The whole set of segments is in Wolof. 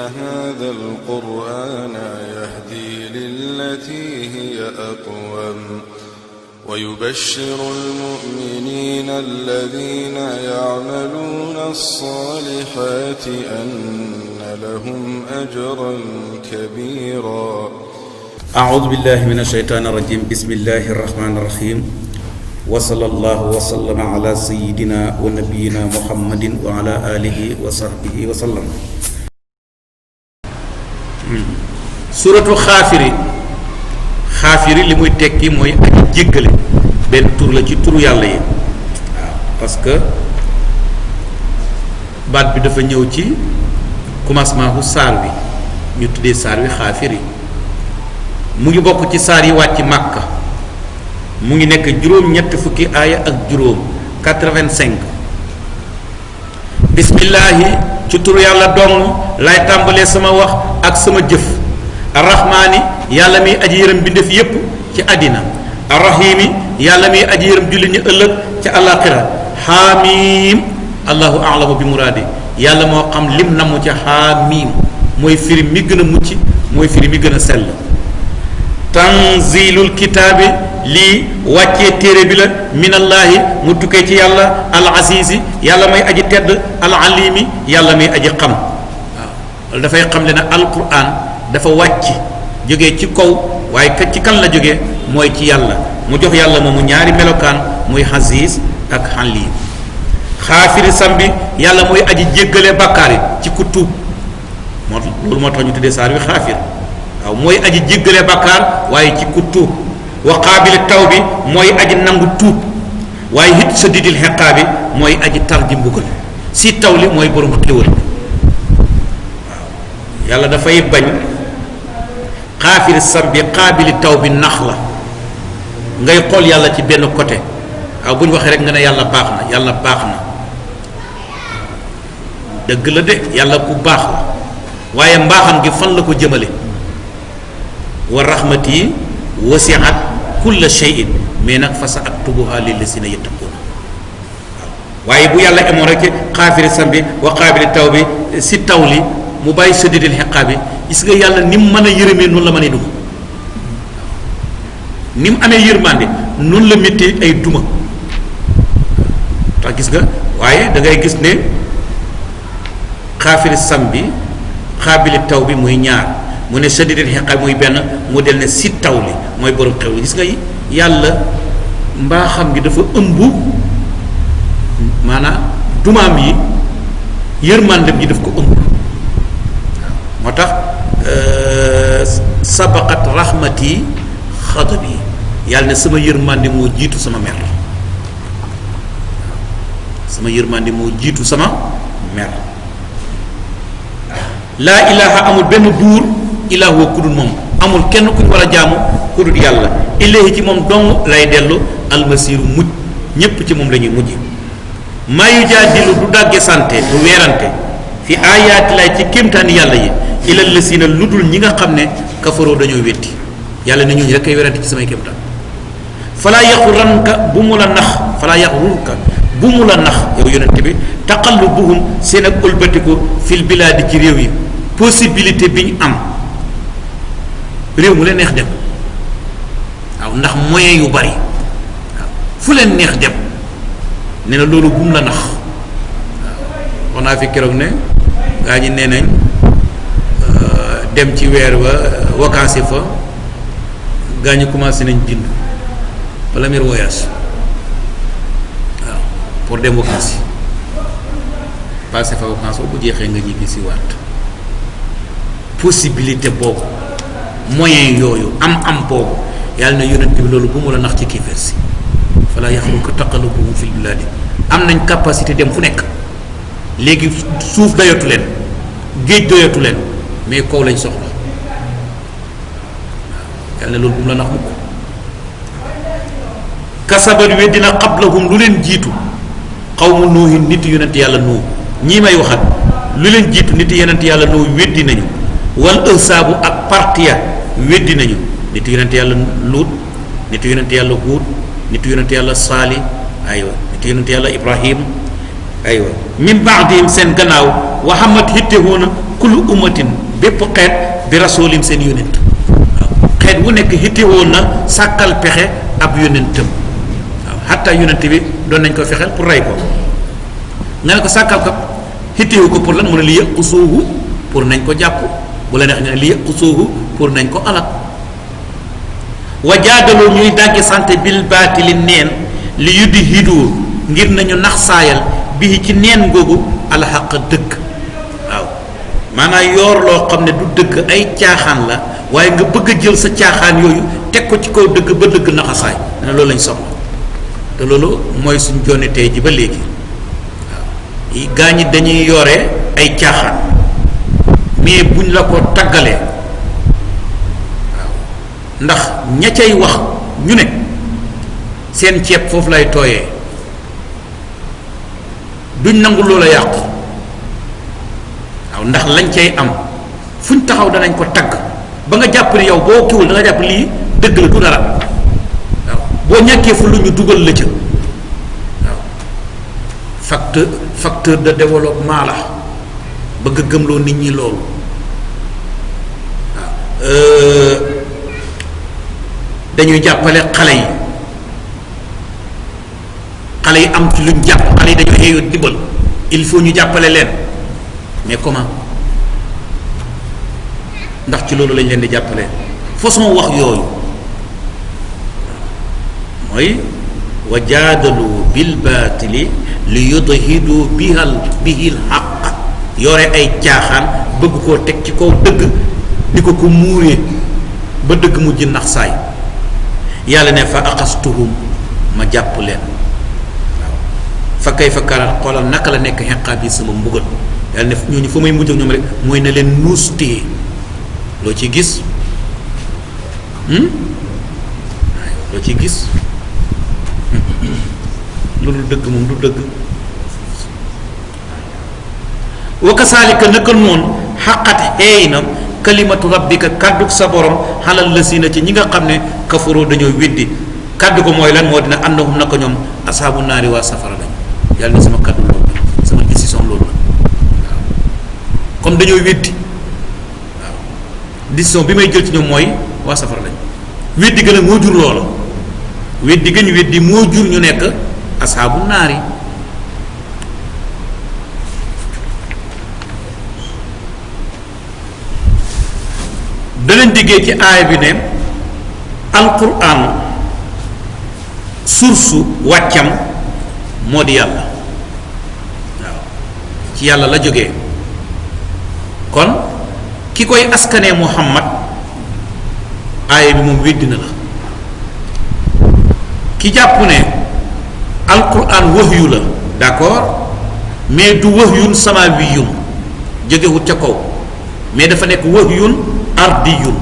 هذا القرآن يهدي للتي هي أقوم ويبشر المؤمنين الذين يعملون الصالحات أن لهم أجرا كبيرا. أعوذ بالله من الشيطان الرجيم. بسم الله الرحمن الرحيم. وصلى الله وسلم على سيدنا ونبينا محمد وعلى آله وصحبه وسلم. Suratu xaafiri li muy tekki mooy aji jéggale. benn tur la ci turu yàlla yi waaw parce que baat bi dafa ñëw ci commencement bu saar wi ñu tuddee saar wi xaafiri mu ngi bokk ci saar yi wàcc Màkka mu ngi nekk juróom-ñetti fukki aaya ak juróom 85. bismillaahi ci turu yàlla dong lay tàmbalee sama wax ak sama jëf. arrahmaani yàlla miy aji yërëm bindeef yépp ci àddina. arrahimi yàlla miy aji yërëm julli ñu ëllëg ci àllaaxira. xaamiim allahu a'lamu bi muraadi yàlla moo xam lim namu ca xaamiim mooy firi mi gën a mucc mooy firi mi gën a sell. tanzilul kitaabi lii wàccee téere bi la minallaahi mu tukkee ci yàlla al azizi yàlla may aji tedd al alimi yàlla may aji xam. waaw dafay xam le ne alquran dafa wàcc jógee ci kaw waaye ci kan la jógee mooy ci yàlla mu jox yàlla moomu ñaari melokaan muy aziz ak halim. xaafiri sambi yàlla mooy aji jéggale bàkkaar yi ci ku tuub loolu moo tax ñu tuddee saar wi xaafir waaw mooy aji jéggale bàkkaar waaye ci ku tuub. wa qaabili taw bi mooy aji nangu tuub waaye hit sa didil xeqaa bi mooy aji tar ji mbugal si taw li mooy borom xéwal. waaw yàlla dafay bañ xaafiri sambi qaabili taw bi nax la ngay xool yàlla ci benn côté waaw bu ñu waxee rek nga ne yàlla baax na yàlla baax na dëgg la de yàlla ku baax la waaye mbaaxam gi fan la ko jëmale. wa rahmati wasi'at kulla shay'in mais nag fa sa aktubuha lillazina yattaquna waaw waaye bu yàlla emoon rek xaafiri sambi wa qaabili taw bi si taw li mu bàyyi sadidil xeqaa bi gis nga yàlla ni mu mën a yërëmee noonu la mën a duma ni mu amee yërmande noonu la méttee ay duma tax gis nga waaye da ngay gis ne xaafiri sambi qaabili taw bi muy ñaar mu ne sadidil xeqaa muy benn mu del ne si taw li mooy borom xew gis nga yàlla mbaaxam gi dafa ëmb maanaam dumaam yi yërmandem ji daf ko ëmb moo tax sabaqat rahmati xadabi yàlla ne sama yërmande moo jiitu sama mer sama yërmande moo jiitu sama mer. laa ilaha amul benn buur ilaa huwa ku dul moom amul kenn ku ñu war a jaamu ku dul yàlla ilayhi ci moom dong lay dellu almasiiru mujj ñépp ci moom la ñuy mujj. maa yujaadilu du dàgge sante du weerante fi aayaati lay ci kéemtaani yàlla yi ilal lasiina lu dul ñi nga xam ne kafaroo dañoo wetti yàlla ne ñooñu rek kay weerante ci samay kéemtaan. falaa yaxuranka bu mu la nax falaa yaxururka bu mu la nax yow yonent bi taqallubuhum seen ak ëlbatiku fil bilaadi ci réew yi possibilité bi ñu am réew mu leen neex dem waaw ndax moyen yu bari waaw fu leen neex dem nee na loolu bu mu la nax waaw wax naa fi keroog ne gaa ñi nee nañ dem ci weer wa vacances fa gaa ñi commencé nañ bind premier voyage waaw pour dem vacances passé fa vacances bu jeexee nga ñibbi si waat possibilité boobu moyen yooyu am boobu yàlla na yonent bi loolu bu mu la nax ci kéeféer si fala yaxruka taqallubuhum fil biladi am nañ capacité dem fu nekk léegi suuf doyatu leen géej doyatu leen mais kaw lañ soxla waaw yàlla na loolu bu mu la nax mukk. kasabat weddina qablahum lu leen jiitu xawmu nuuhin nit yonent yàlla nuuh ñii may waxat lu leen jiitu nit yonent yàlla nuuh weddi nañu wal ahsaabu ak partiya weddi nañu nit yonent yàlla luut nit yonent yàlla huud nit yonent yàlla saali aywa nit yonent yàlla ibrahim aywa min baadihim seen gannaaw waxamat hittewoona kullu ummatin bépp xeet bi rasulim seen yonent waaw xeet wu nekk hittewoo na sàkkal pexe ab yonentam waaw xatta yonent bi doon nañ ko fexeel pour rey ko nga ne ko sàkkal ko hittewu ko pour lan mu ne li yëqu suuhu pour nañ ko jàpp bu la neex nga ne li yëqu suuhu pour nañ ko alak wa jaadaloo ñuy dàggi santé bil baatili neen li yuddi hidu ngir nañu nax saayal bii ci neen googu alxaq dëgg waaw maanaam yoor loo xam ne du dëgg ay caaxaan la waaye nga bëgg a jël sa caaxaan yooyu teg ko ci kaw dëgg ba dëgg naxasaay ne loolu lañ soxla te loolu mooy suñ jonne tey ji ba léegi waaw gaa ñi dañuy yore ay caaxaan mais buñ la ko taggalee waaw ndax ña cay wax ñu ne seen ceeb foofu lay tooyee duñ nangu loola yàqu waaw ndax lañ cay am fuñ taxaw danañ ko tagg ba nga jàpp ne yow boo kiwul da nga jàpp lii dëgg la du dara waaw boo ñàkkee fu lu ñu dugal la ca waaw facteur de développement la bëgg a gëmloo nit ñi loolu waaw dañuy jàppale xale yi am ci luñ jàpp xale yi dañoo xeeyoo dimbal il faut ñu jàppale leen mais comment ndax ci loolu lañ leen di jàppale façon wax yooyu mooy wa jaadalu bil baatili li yudhidu bihil xaq yore ay caaxaan bëgg koo teg ci kaw dëgg di ko muuree ba dëgg mujj nax saay yàlla ne fa aqastuhum ma jàpp leen fa kay fa kaana xoolal naka la nekk xeqaab yi sama mbugal yàlla ne ñooñu fa may mujj ak ñoom rek mooy na leen nuus téye loo ci gis loo ci gis loolu dëgg moom du dëgg wa kasaalika naka noonu xaqat xeey na kalimatu rabbika kàddu sa borom xalal la si na ci ñi nga xam ne kafaroo dañoo weddi kàddu ko mooy lan moo dina annahum naka ñoom asaabu naari waa safara lañ yàlla ne sama kàddu loolu la sama décision loolu la waaw comme dañoo weddi waaw décision bi may jël ci ñoom mooy waa safara lañ weddi gën a moo jur loola weddi gën weddi moo jur ñu nekk asaabu naari danañ déggee ci aaya bi ne alquran source wàccam moo di yàlla waaw ci yàlla la jógee kon ki koy askanee muhammad aaya bi moom weddi na la ki jàpp ne alquran wahyu la d'accord mais du wahyun samawiyun jógewut ca kaw mais dafa nekk wahyun ardiyun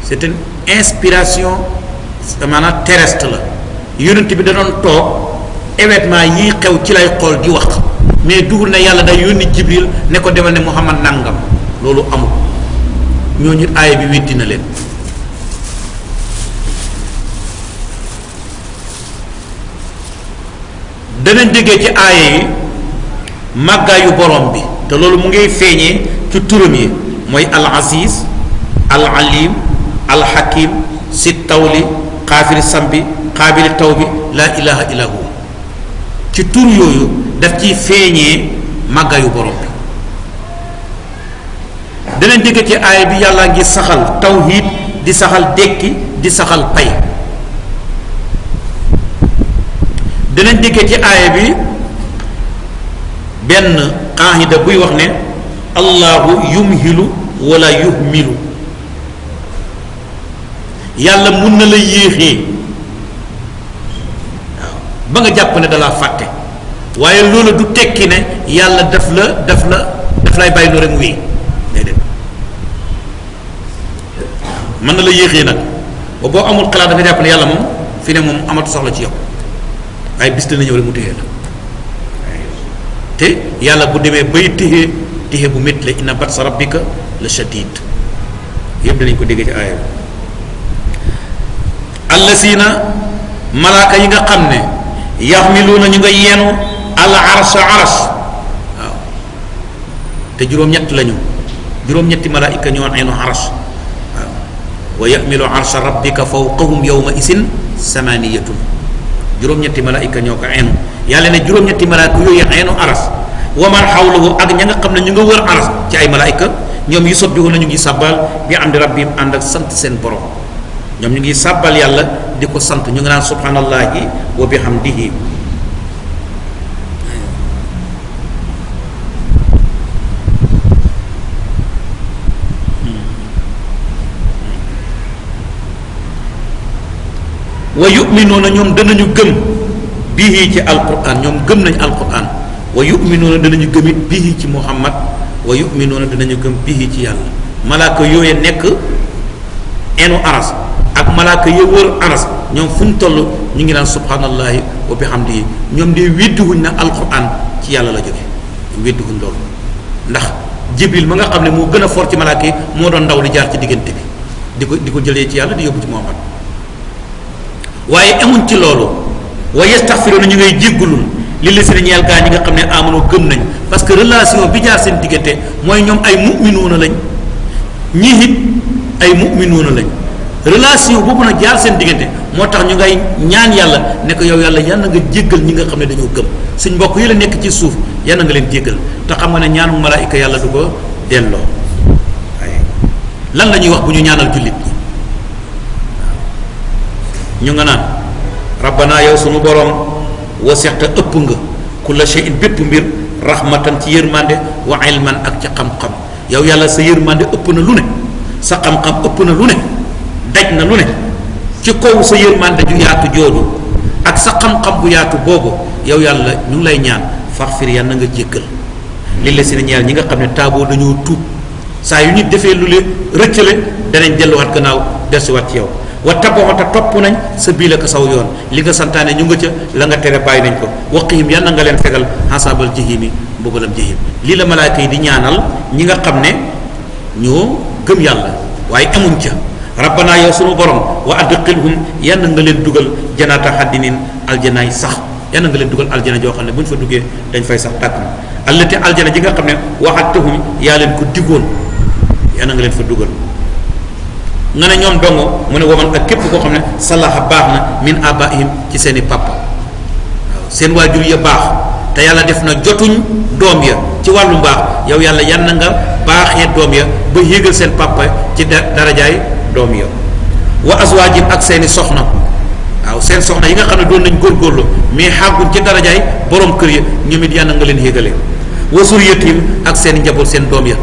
c'est une inspiration maanaam terrestre la yonent bi da doon toog événement yii xew ci lay xool di wax mais dugul na yàlla day yónni jibril ne ko demal ne muhammad nangam loolu amul ñooñu aaya bi weddi na leen danañ déggee ci aaya yi màggaayu borom bi te loolu mu ngay feeñee ci turam yi mooy al aziz al alim al hakim si tawli xaafiri sambi xaabili taw bi laa ilaha illa hu ci tur yooyu daf ciy feeñee màggaayu borom bi danañ dégg ci aaya bi yàlla ngi saxal tawhid di saxal dekki di saxal pay danañ dégg ci aaya bi benn qaahida buy wax ne allahu yumhilu wala yuhmilu yàlla mun na la yéexee waaw ba nga jàpp ne dalaa fàtte waaye loolu du tekki ne yàlla daf lay bàyyi loo rek mu wéy déedéet mën na la yéexee nag ba boo amul xalaat da nga jàpp ne yàlla moom fi ne moom amatu soxla ci yow waaye bis dina ñëw rek mu téye la te yàlla bu demee bay téye bu métti la inna batsa rabbika la shadid yëpp dinañ ko dégg ci aaya bi allasina malaaka yi nga xam ne yaxmiluuna ñu nga yenu al arsha ars waaw te juróom-ñett lañu juróom-ñetti malaayika ñoo enu arsh waaw wa ya'milu arsha rabbika fawqahum yawma isin samaniyatun juróom-ñetti malaayika ñoo ko enu yàlla ne juróom-ñetti malaayika yooyu enu arsh wa man hawlahu ak ña nga xam ne ñu nga wër arsh ci ay malaayika ñoom yusabbihuna ñu ngi sàbbal bi amdi rabbihim ànd ak sant seen borom ñoom ñu ngi sàbbal yàlla di ko sant ñu ngi naan subhanallahi wa bihamdihi wa yu'minuuna ñoom danañu gëm bihi ci alquran ñoom gëm nañ alquran wa yu'minuuna danañu gëmit bihi ci muhammad wa yu'minuuna danañu gëm bihi ci yàlla malaaka yooye nekk enu aras ak malaaka ya wër aras ñoom fu ñu toll ñu ngi naan subhanallahi wa bihamdihi ñoom de weddiwuñ na alquran ci yàlla la jóge weddiwuñ loolu ndax jibril ma nga xam ne moo gën a fort ci malaaka yi moo doon ndaw li jaar ci diggante bi di ko jëlee ci yàlla di yóbbu ci muhammad waaye amuñ ci loolu wa yastaxfiruuna ñu ngay jéggulul li la si ñeel gaa ñi nga xam ne amanoo gëm nañ parce que relation bi jaar seen diggante mooy ñoom ay mu'minuuna lañ ñii it ay mu'minuuna lañ relation boobu nag jaar seen diggante moo tax ñu ngay ñaan yàlla ne ko yow yàlla yal na nga jéggal ñi nga xam ne dañoo gëm suñ mbokk yi la nekk ci suuf yal na nga leen jéggal te xam nga ne ñaanu malaayika yàlla du ko delloo waaye lan la ñuy wax bu ñu ñaanal jullit ñi ñu nga naan rabbana yow sunu borom wasixta ëpp nga kulla shay'in bépp mbir rahmatan ci yërmande wa ilman ak ci xam-xam yow yàlla sa yërmande ëpp na lu ne sa xam-xam ëpp na lu ne daj na lu ne ci kaw sa yërmande ju yaatu jooju ak sa xam-xam bu yaatu boobu yow yàlla ñu ngi lay ñaan faxfir yal na nga jéggal li la si ne ñaar ñi nga xam ne taaboo dañoo tuub saa yu nit defee lu leen rëccale danañ delluwaat gannaaw dellusiwaat ci yow wa tabaxata topp nañ sa bii la ko saw yoon li nga santaane ñu nga ca la nga tere bàyyi nañ ko waqihim yal na nga leen fegal xasaabal jahimi mbugalam jahim lii la malaaka yi di ñaanal ñi nga xam ne ñoo gëm yàlla waaye amuñ ca rabbana yow sunu borom wa adxilhum yal na nga leen dugal janaata xaddinin aljanaay sax yal na nga leen dugal aljana joo xam ne bu ñu fa duggee dañ fay sax tàkk allati aljana ji nga xam ne waxatahum yaa leen ko diggoon yal na nga leen fa dugal nga ne ñoom dongo mu ne waman ak képp koo xam ne salaha baax na min abaihim ci seen i papa waaw seen waajur ya baax te yàlla def na jotuñ doom ya ci wàllu mbaax yow yàlla yan na nga baaxee doom ya ba yéegal seen papa ci darajaay doom ya wa azwaajim ak seen i soxna waaw seen soxna yi nga xam ne doon nañ góorgóorlu mais xàgguñ ci darajaay borom kër ya ñoom it yan na nga leen yéegalee wa suryatim ak seen njaboot seen doom ya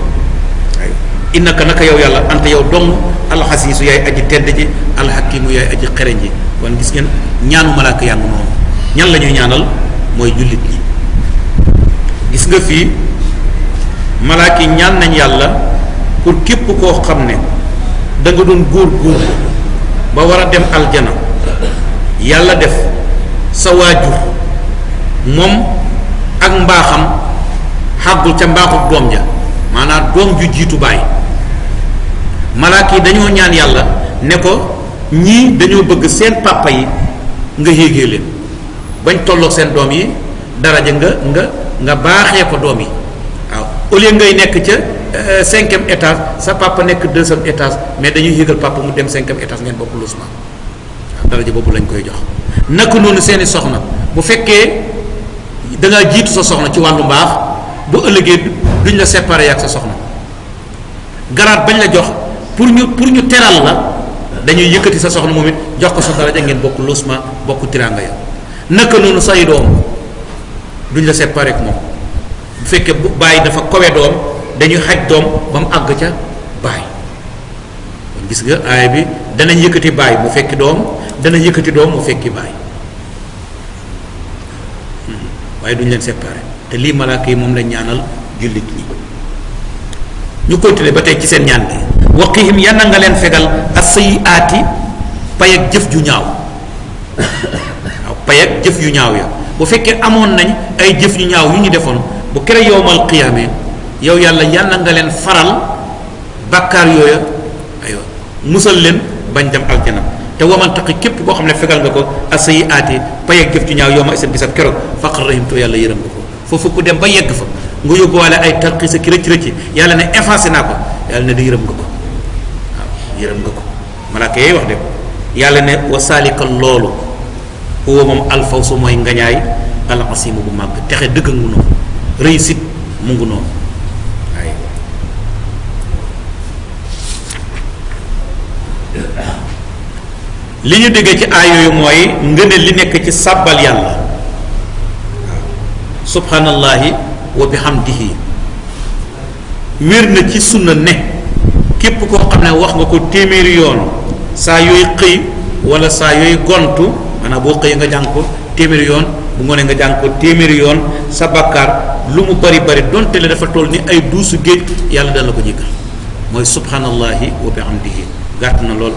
innaka naka yow yàlla anta yow dong alxasiisu yaay aji tedd ji alxakimu yaay aji xereñ ji kon gis ngeen ñaanu malaaka yaa ngi noonu ñan la ñuy ñaanal mooy jullit ñi gis nga fii malaaka yi ñaan nañ yàlla pour képp koo xam ne da nga doon góor ba war a dem aljana yàlla def sa waajur moom ak mbaaxam xàggul ca mbaaxu doom ja maanaam doom ju jiitu bàyyi malaaka yi dañoo ñaan yàlla ne ko ñii dañoo bëgg seen papa yi nga yéegee leen bañ tolloog seen doom yi daraja nga baaxee ko doom yi waaw au lieu ngay nekk ca 5e étage sa papa nekk 2e étage mais dañuy yéegal papa mu dem 5e étage ngeen bokk lusma waaw daraja boobu lañ koy jox naka noonu seeni soxna bu fekkee dangaa jiitu sa soxna ci wàllu mbaax bu ëllëgee duñ la séparé ak sa soxna garaat bañ la jox pour ñu teral la dañuy yëkkati sa soxna moom it jox ko sa daraja ngeen bokk losma bokk tiranga ya naka noonu say doom duñ la séparé ak moom bu fekkee bu bàyyi dafa kowe doom dañuy xaj doom ba mu àgg ca bàyyi kon gis nga aaya bi danañ yëkkati bàyyi mu fekki doom danañ yëkkati doom mu fekki bàyyi waaye duñ leen séparé te lii malaaka yi moom lañ ñaanal jullit ñi ñu continuer ba tey ci seen ñaan gi waqihim yan na nga leen fegal as-sayyi'aati pay ak jëf ju ñaaw waaw pay ak jëf yu ñaaw ya bu fekkee amoon nañ ay jëf yu ñaaw yu ñu defoon bu kere yowmal qiyaame yow yàlla yan na nga leen faral bàkkaar yooya aywa musal leen bañ dem aljana te waman taqi képp koo xam ne fegal nga ko as-sayyi'aati pay ak jëf ju ñaaw yow ma seen bisab keroog faqad rahimtu yàlla yërëm nga ko foofu ku dem ba yegg fa nga yóbbuwaale ay tarxiis ak rëcc yàlla ne effacé naa ko yàlla ne di yërëm nga ko waaw yërëm nga ko malaaka yee wax de yàlla ne wa saalika loolu huwa moom alfawsu mooy ngañaay al asimu bu màgg texe dëgg ngu noonu réussite mu ngi noonu waaye li ñu déggee ci aay yooyu mooy ngëneel li nekk ci sàbbal yàlla subhanallahi wa bihamdihi wér na ci sunna ne képp koo xam ne wax nga ko téeméeri yoon saa yooyu xëy wala saa yooyu gontu maanaam boo xëyee nga jàng ko téeméeri yoon bu ngoonee nga jàng ko téeméeri yoon sa bakkaar lu mu bari bari donte le dafa toll ni ay duusu géej yàlla dal la ko jéggal mooy subhanallahi wa bihamdihi gàtt na lool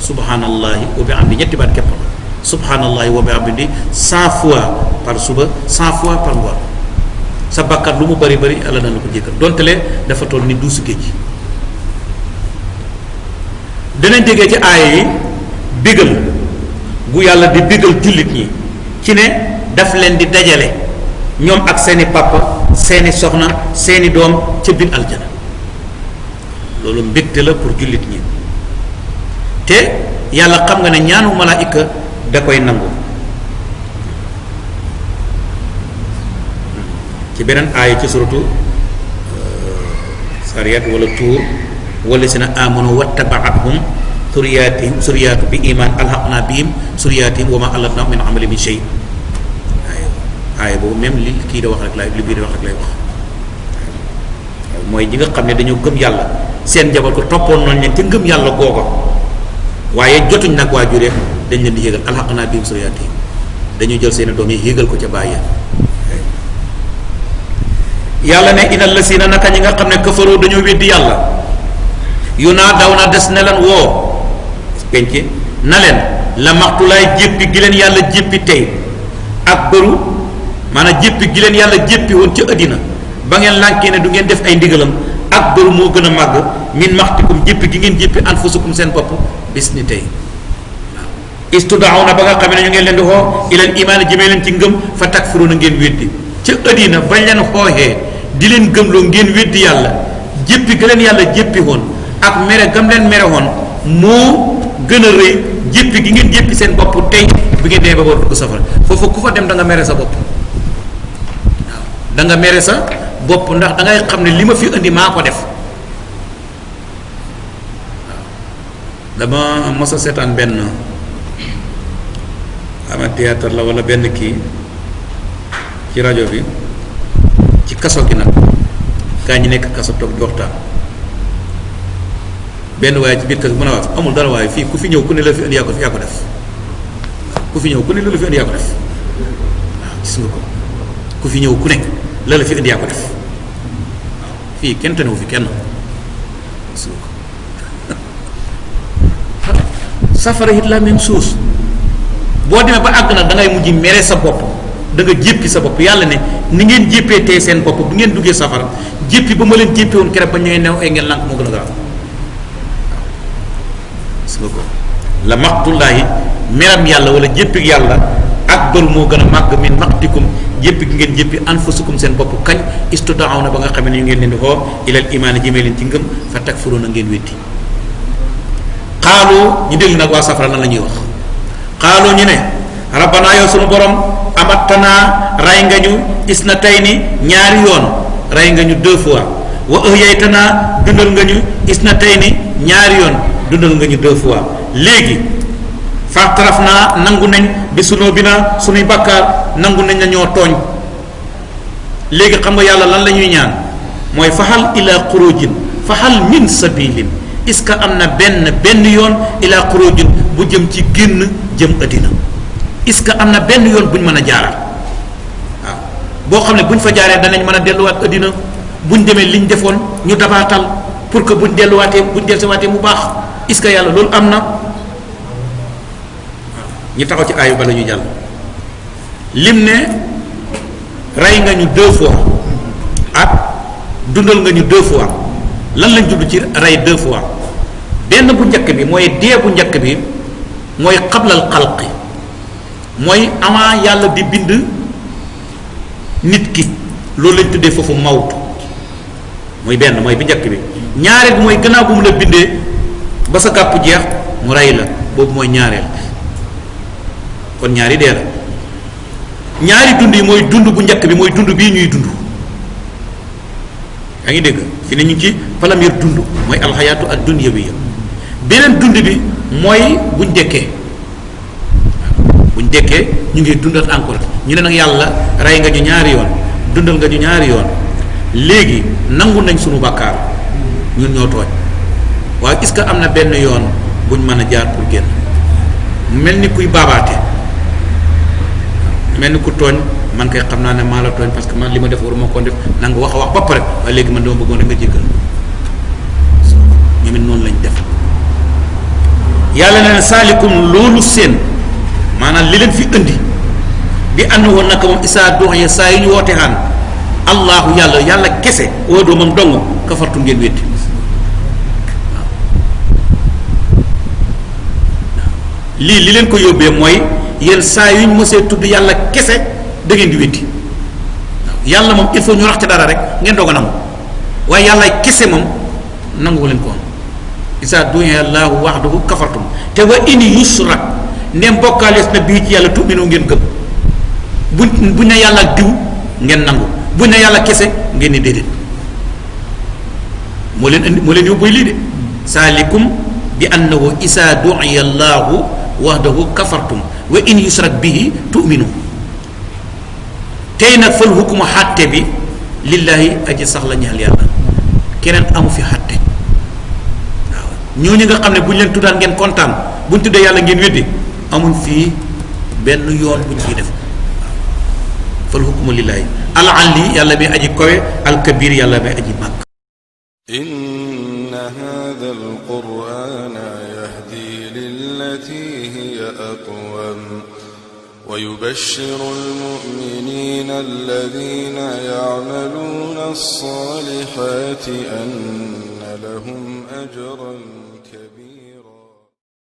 subhanallahi wa bihamdi ñetti baat képp la subhanallahi wa bihamdi 100 fois par suba 100 fois par ngoon sa bakkaar lu mu bari bari yàlla dal la ko jéggal donte le dafa toll ni duusu géej danañ déggee ci aaya yi bégal gu yàlla di bégal jullit ñi ci ne daf leen di dajale ñoom ak seeni papa seeni soxna seeni doom ca biir aljana loolu mbégte la pour jullit ñi te yàlla xam nga ne ñaanu malaayika da koy nangu ci beneen aaya ci suratu sariyat wala tuur wala si na amanu wattabaathum suriyatu bi iman alhaqna bihim suriyatihim wa ma allatna min amali min shay aaya boobu même li kii da wax rek lay li biir wax rek lay wax mooy ñi nga xam ne dañoo gëm yàlla seen njaboot ko toppoon noonu leen te ngëm yàlla googa waaye jotuñ nag waajuree dañ leen di yéegal alhaqna bihim suriyatihim dañuy jël seen doom yi yéegal ko ca bàyyi yàlla ne inal lasina naka ñi nga xam ne kafaroo dañoo weddi yàlla yu naa daw na des ne leen woo penc na leen la maxtulaay jéppi gi leen yàlla jéppi tey ak bëru maanaam jéppi gi leen yàlla jéppi woon ca àddina ba ngeen lànkee ne du ngeen def ay ndigalam ak bëru moo gën a màgg min maxtikum jéppi gi ngeen jéppi anfusukum seen bopp bis ni tey waaw istudaaw na ba nga xam ne ñu ngeen leen di xoo ilal imaan jëmee leen ci ngëm fa takfuruna ngeen weddi ca àddina bañ leen xooxee di leen gëmloo ngeen weddi yàlla jéppi ga leen yàlla jéppi woon ak mere gam leen mere woon moo gën a rëy jéppi gi ngeen jéppi seen bopp tey bi ngeen demee ba war dugg safara foofu ku fa dem da nga mere sa bopp waaw da nga mere sa bopp ndax da ngay xam ne li ma fi indi maa ko def waaw dama mos a seetaan benn ama théâtre la wala benn kii ci rajo bi ci kaso gi nag gaa ñi nekk kaso toog di waxtaan benn waaye ci biir kaso mën a wax amul dara waaye fii ku fi ñëw ku ne la fi indi yaa ko def ku fi ñëw ku ne la fi indi yaa ko def waaw gis nga ko ku fi ñëw ku ne la fi indi yaa ko def waaw fii kenn tanewu fi kenn gis nga ko safara it la même chose boo demee ba àgg nag da ngay mujj mere sa bopp da nga jéppi sa bopp yàlla ne ni ngeen jéppee tey seen bopp bu ngeen duggee safara jéppi ba ma leen jéppee woon keroog ba ñooy new ay ngeen lànk moo gën a garaaw gis nga ko la maxtullaahi meram yàlla wala jéppig yàlla ak bër moo gën a màgg min maxtikum jéppi gi ngeen jéppi anfusukum seen bopp kañ istudaaw na ba nga xam ne ñu ngeen leen di xoo ilal imaani jëmee leen ci ngëm fa takfuruuna ngeen weddi xaalu ñu déglu nag waa safara lan la ñuy wax xaalu ñu ne rabbana yow sunu borom amattanaa ray nga ñu isnatayni ñaari yoon ray nga ñu 2 fois wa ahyaytanaa dundal nga ñu isnatayni ñaari yoon dundal nga ñu 2 fois léegi faxtaraf naa nangu nañ bi sunoo bi naa sunuy bakkaar nangu nañ na ñoo tooñ léegi xam nga yàlla lan la ñuy ñaan mooy faxal ila xurujin faxal min sabilin est-ce que am na benn yoon ila xurujin bu jëm ci génn jëm addina est-ce que am na benn yoon bu ñu mën a jaaral waaw boo xam ne bu ñu fa jaaree danañ mën a delluwaat addina bu ñu demee li ñu defoon ñu dabaatal pour que bu ñu delluwaatee bu ñu delluwaatee mu baax est-ce que yàlla loolu am na waaw ñu taxaw ci aayu bala ñu jàll lim ne rey nga ñu 2 fois ak dundal nga ñu 2 fois lan lañ jublu ci rey 2 fois benn bu njëkk bi mooy dee bu njëkk bi mooy xablal xalqi mooy avant yàlla di bind nit ki loolu lañ tuddee foofu mawtu mooy benn mooy bi njëkk bi. ñaareel bi mooy gannaaw bu mu la bindee ba sa gàpp jeex mu rey la boobu mooy ñaareel kon ñaari dee la. ñaari dund yi mooy dund bu njëkk bi mooy dund bii ñuy dund yaa ngi dégg fi ne ñu ngi ci premier dund mooy alxayaatu ad dunyawiyya. beneen dund bi mooy buñ dekkee buñ dekkee ñu ngi dundat encore ñu ne nag yàlla rey nga ñu ñaari yoon dundal nga ñu ñaari yoon léegi nangu nañ sunu bàkkaar ñun ñoo tooñ waaye est-ce que am na benn yoon buñ mën a jaar pour génn mel ni kuy baabaate mel ni ku tooñ man kay xam naa ne maa la tooñ parce que man li ma def waruma ko def na nga wax a wax ba pare waaye léegi man dama bëggoon rek nga jéggal ñoom it noonu lañ def yàlla na ne saalikum loolu seen maanaam li leen fi indi bi ànd woon naka moom isaa dox ya saa yi ñu woote xaan allahu yàlla kese woo doo moom dong kafartu ngeen weddi lii li leen ko yóbbee mooy yéen saa yuñ mosee tudd yàlla kese da ngeen di weddi yàlla moom il faut ñu rax ca dara rek ngeen doog a nangu waaye yàlla kese moom nangu leen ko isa dunya allahu wahdahu kafartum te wa in yusrak ndem bokkaalees na bii ci yàlla tu'minu ngeen gëm buñ ne yàlla ak diw ngeen nangu buñ ne yàlla kese ngeen ni déedéet moo leen yóbbuy lii de saalikum bi annahu isa dunya allahu wahdahu kafartum wa in yusrak bihi tu'minu tey nag fal hukmu xàtte bi lillahi aji sax la ñaal yàlla keneen amu fi xàtte waaw ñooñu nga xam ne bu ñu leen tuddaan ngeen kontaan bu ñu tuddee yàlla ngeen weddi amuñ fii benn yoon bu ñu fiy def fal hukmu lillahi al ali yàlla may aji kowe al kabir yàlla may aji màgg. inna hadha al qur'ana yahdi lillati hiya aqwam ويبشر المؤمنين الذين يعملون الصالحات أن لهم أجرا كبيرا